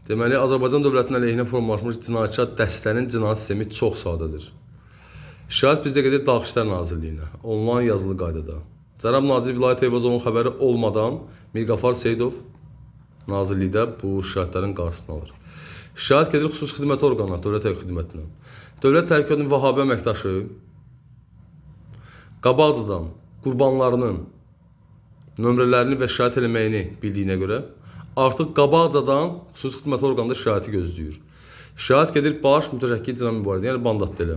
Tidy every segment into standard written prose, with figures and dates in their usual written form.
Deməli, Azərbaycan dövlətinin əleyhinə formalaşmış cinayətkar dəstənin cinayət sistemi çox sadədir. Şikayət bizdə gedir Daxili İşlər Nazirliyinə, onlayn yazılı qaydada. Cənab Nazir Vilayət Eyvazovun xəbəri olmadan Mirqafar Seyidov nazirlikdə bu şikayətlərin qarşısını alır. Şikayət gedir xüsusi xidmət orqanına, Dövlət Təhlükəsizlik Xidmətinə. Dövlət Təhlükəsizlik Vahabi əməkdaşı qabaqcadan qurbanlarının nömrələrini və şikayət eləməyini bildiyinə görə artıq qabaqcadan xüsusi xidmət orqanında şikayəti gözləyir. Şikayət gedir baş mütəşəkkil cinayət mübarizə, yəni bandat elə.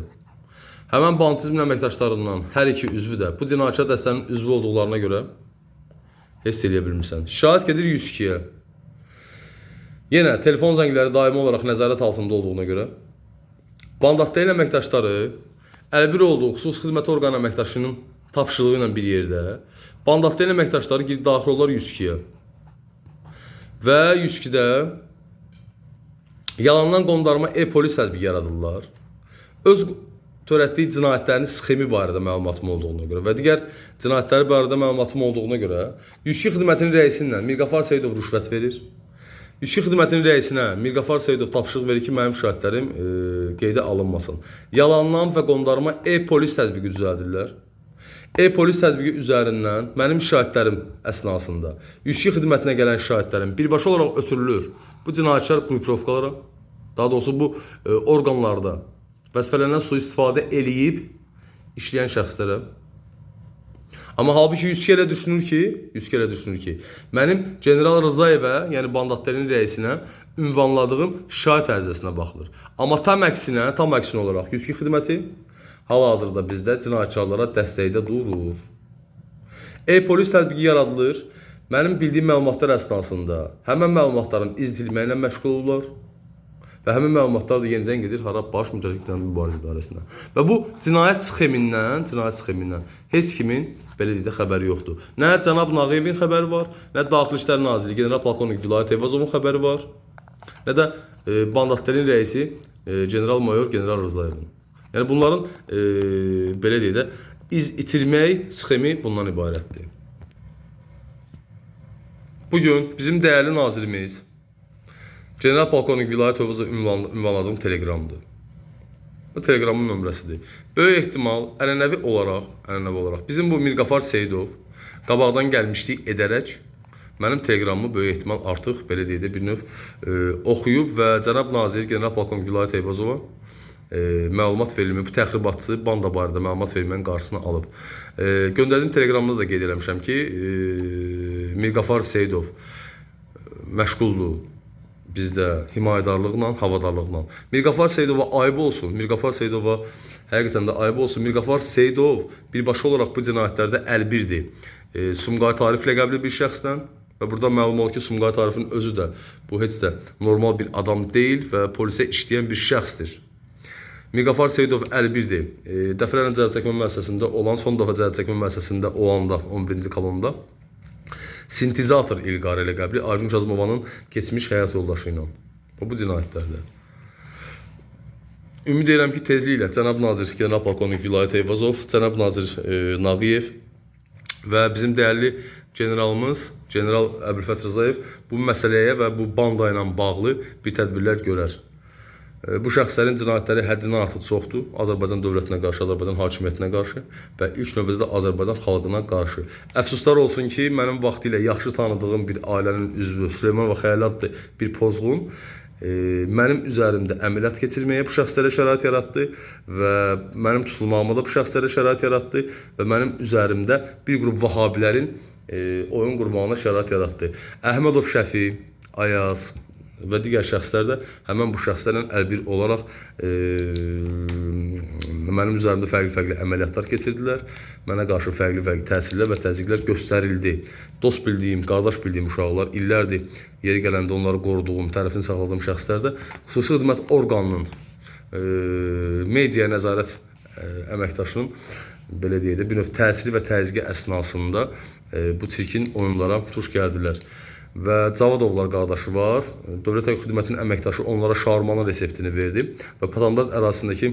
Həmən banditizmin əməkdaşlarından hər iki üzvü də bu cinayətkar dəstənin üzvü olduqlarına görə hiss eləyə bilmirsən. Şikayət gedir 102-yə. Yenə telefon zəngləri daimi olaraq nəzarət altında olduğuna görə Bandatdel əməkdaşları əlbir olduğu xüsusi xidmət orqanı əməkdaşının tapşırığı ilə bir yerdə Bandatdel əməkdaşları girib daxil olurlar 102-yə. Və 102-də yalandan qondarma e-polis tətbiqi yaradırlar. Öz törətdiyi cinayətlərin sxemi barədə məlumatım olduğuna görə və digər cinayətləri barədə məlumatım olduğuna görə 102 xidmətinin rəisi ilə Mirqafar Seyidov rüşvət verir. 102 xidmətinin rəisinə Mirqafar Seyidov tapşırıq verir ki, mənim şikayətlərim qeydə alınmasın. Yalandan və qondarma e-polis tətbiqi düzəldirlər. E-polis tətbiqi üzərindən mənim şikayətlərim əsnasında 102 xidmətinə gələn şikayətlərim birbaşa olaraq ötürülür bu cinayətkar qruprovkalara, daha doğrusu bu orqanlarda vəzifələrindən sui-istifadə eləyib işləyən şəxslərə. Amma halbuki 102 elə düşünür ki, 102 elə düşünür ki, mənim General Rızayevə, yəni Bandatdelin rəisinə ünvanladığım şikayət ərizəsinə baxılır. Amma tam əksinə, tam əksinə olaraq 102 xidməti hal-hazırda bizdə cinayətkarlara dəstəkdə durur. E-polis tətbiqi yaradılır. Mənim bildiyim məlumatlar əsnasında həmin məlumatların izləyilməyi ilə məşğul olurlar. Və həmin məlumatlar da yenidən gedir hara? Baş Mütəşəkkil Cinayət Mübarizə İdarəsinə. Və bu cinayət sxemindən heç kimin belə deyək də xəbəri yoxdur. Nə cənab Nağıyevin xəbəri var, nə Daxili İşlər Naziri General Polkovnik Vilayət Eyvazovun xəbəri var, nə də Bandatdelin rəisi General Mayor General Rızayevin. Yəni bunların belə deyək də iz itirmək sxemi bundan ibarətdir. Bugün bizim dəyərli nazirimiz General Polkovnik Vilayət Eyvazov ünvanladığım telegramdır. Bu telegramın nömrəsidir. Böyük ehtimal ənənəvi olaraq bizim bu Mirqafar Seyidov qabaqdan gəlmişlik edərək mənim telegramımı böyük ehtimal artıq belə deyək də bir növ oxuyub və cənab nazir General Polkovnik Vilayət Eyvazova məlumat verilmə, bu təxribatçı banda barədə məlumat verilmənin qarşısını alıb. Göndərdiyim telegramda da qeyd eləmişəm ki, Mirqafar Seyidov məşğuldur bizdə himayədarlıqla, havadarlıqla. Mirqafar Seyidova ayıb olsun. Mirqafar Seyidova həqiqətən də ayıb olsun. Mirqafar Seyidov birbaşa olaraq bu cinayətlərdə əlbirdir. Sumqayıt Arif ləqəbli bir şəxslə və burada məlum olur ki, Sumqayıt Arifin özü də bu heç də normal bir adam deyil və polisə işləyən bir şəxsdir. Mirqafar Seyidov əlbirdir. Dəfələrlə cəzaçəkmə müəssisəsində olan, son dəfə cəzaçəkmə müəssisəsində olanda 11-ci kolonda sintezator İlqar ləqəbli Aygün Kazımovanın keçmiş həyat yoldaşı ilə. Bu cinayətlərdə. Ümid edirəm ki, tezliklə cənab nazir General Polkovnik Vilayət Eyvazov, cənab nazir Nağıyev və bizim dəyərli generalımız General Əbülfət Rızayev bu məsələyə və bu banda ilə bağlı bir tədbirlər görər. Bu şəxslərin cinayətləri həddindən artıq çoxdur. Azərbaycan dövlətinə qarşı, Azərbaycan hakimiyyətinə qarşı və ilk növbədə də Azərbaycan xalqına qarşı. Əfsuslar olsun ki, mənim vaxtilə yaxşı tanıdığım bir ailənin üzvü Süleyman və Xəyali adlı bir pozğun mənim üzərimdə əməliyyat keçirməyə bu şəxslərə şərait yaratdı və mənim tutulmağıma da bu şəxslərə şərait yaratdı və mənim üzərimdə bir qrup vahabilərin oyun qurmağına şərait yaratdı. Əhmədov Şəfi, Ayaz və digər şəxslər də həmin bu şəxslərlə əlbir olaraq mənim üzərimdə fərqli-fərqli əməliyyatlar keçirdilər. Mənə qarşı fərqli-fərqli təsirlər və təzyiqlər göstərildi. Dost bildiyim, qardaş bildiyim uşaqlar illərdir yeri gələndə onları qoruduğum, tərəfini saxladığım şəxslər də xüsusi xidmət orqanının media nəzarət əməkdaşının belə deyək də bir növ təsiri və təzyiqi əsnasında bu çirkin oyunlara tuş gəldilər. Və Cavadovlar qardaşı var. Dövlət Xidmətinin əməkdaşı onlara şaurmanın reseptini verdi və Patamdar ərazisindəki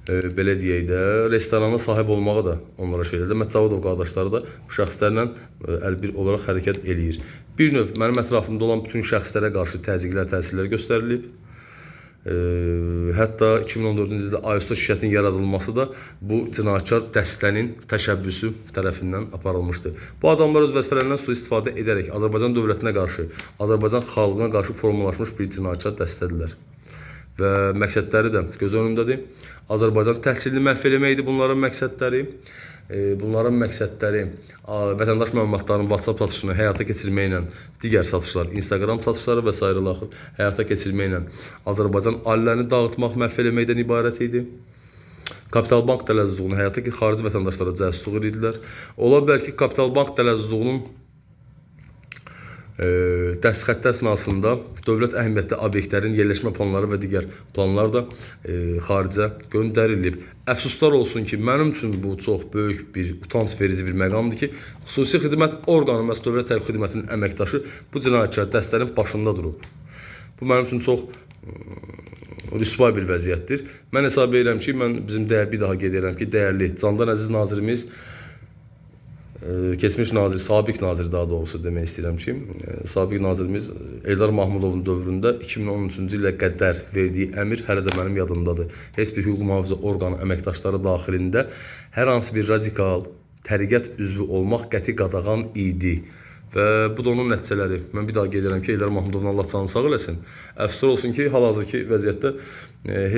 belə deyək də, restorana sahib olmağı da onlara şey elədi. Məhəmməd qardaşları da bu şəxslərlə əlbir olaraq hərəkət eləyir. Bir növ mənim ətrafımda olan bütün şəxslərə qarşı təzyiqlər, təsirlər göstərilib. Hətta 2014-cü ildə Ayusta şirkətinin yaradılması da bu cinayətkar dəstənin təşəbbüsü tərəfindən aparılmışdı. Bu adamlar öz vəzifələrindən sui-istifadə edərək Azərbaycan dövlətinə qarşı, Azərbaycan xalqına qarşı formalaşmış bir cinayətkar dəstədirlər. Və məqsədləri də göz önündədir. Azərbaycan təhsilini məhv eləmək idi bunların məqsədləri. Bunların məqsədləri vətəndaş məlumatlarının WhatsApp satışını həyata keçirməklə, digər satışlar, Instagram satışları və sairə axır həyata keçirməklə Azərbaycan ailələrini dağıtmaq, məhv eləməkdən ibarət idi. Kapital Bank dələzluğunu həyata ki, xarici vətəndaşlara cəsusluq edirdilər. Ola bilər ki, Kapital Bank dələzluğunun dəstxətti əsnasında dövlət əhəmiyyətli obyektlərin yerləşmə planları və digər planlar da xaricə göndərilib. Əfsuslar olsun ki, mənim üçün bu çox böyük bir utanc verici bir məqamdır ki, xüsusi xidmət orqanı, məhz Dövlət Təhlükəsizlik Xidmətinin əməkdaşı bu cinayətkar dəstənin başında durub. Bu mənim üçün çox rüsvay bir vəziyyətdir. Mən hesab edirəm ki, mən bizim dəyər bir daha qeyd edirəm ki, dəyərli candan əziz nazirimiz, keçmiş nazir, sabiq nazir daha doğrusu demək istəyirəm ki, sabiq nazirimiz Eldar Mahmudovun dövründə 2013-cü ilə qədər verdiyi əmr hələ də mənim yadımdadır. Heç bir hüquq mühafizə orqanı əməkdaşları daxilində hər hansı bir radikal təriqət üzvü olmaq qəti qadağan idi. Və bu da onun nəticələri. Mən bir daha qeyd edirəm ki, Eldar Mahmudovun Allah canını sağ eləsin. Əfsuslar olsun ki, hal-hazırki vəziyyətdə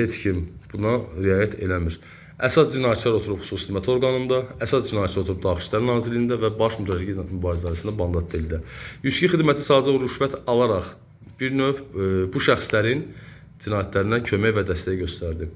heç kim buna riayət eləmir. Əsas cinayətkar oturub xüsusi xidmət orqanında, əsas cinayətkar oturub Daxili İşlər Nazirliyində və Baş Mütərəqqi Mübarizə İdarəsində Bandat Deldə. 102 xidməti sadəcə rüşvət alaraq bir növ bu şəxslərin cinayətlərinə kömək və dəstək göstərdi.